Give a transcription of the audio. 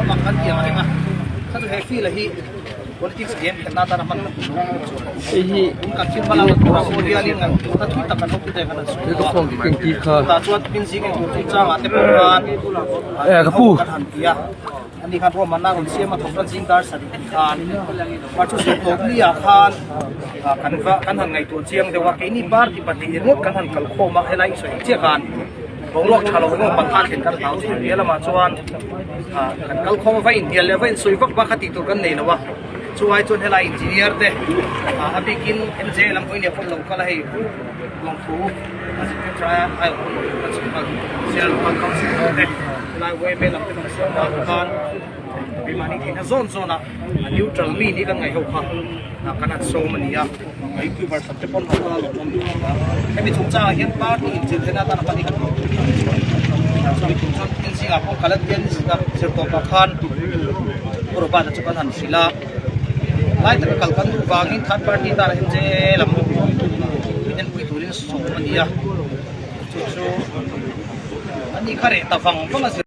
mak kan ti ang reng a, kha chu he field a hi politics game khelhna atana hman kan tum lo Hei hi tun kan thil hmalak na turah pawh hianin ngaihtuahna thui tak kan ho pute khan an sawi a, chutah chuan pin zing engtur chungchangah te pawh khan kan han ti a. Ani khan ruahmanna rawn siam a thawk tan zing dar sarih tih khan mar chu zir tawp ni ah khan kan va kan han ngaihtuah chiang deuh a keini party pahnih ringawt kan han kal khawm a helai i sawi ang chiah khan boruak tha lo emaw pakhat thlen kan hlau chu nia lamah chuan kan kal khawm a va inhnial leh va insawi vak vak kha tih tur kan nei lo a chu ai chuan helai engineer te a bikin MJ lam pawhin nia pawh lo kal a hei lawngthu a zirtir tha a ai awm lo kan chhung khan sial local council te. Helai YMA lam te kan sawi a khan keimahni theihna zawn zawn a a neutral mi ni kan ngaih ho kha kan han sawm a ni a, a youtuber sak te pawn ho kha lo awm duh a, hemi chungchangah hian party inchil theihna atana pahnih kan hmang tur a ni chuan chumi tum chuan thil zingah pawh kal a tia ni zet a zirtawpah khan Pu Robert-a chu kan han hrilh a, lai taka kal kan duh vangin third party tana MJ lam min enpui turin sawm a ni a, chu chu. Ani kha reh ta vang vang a zir.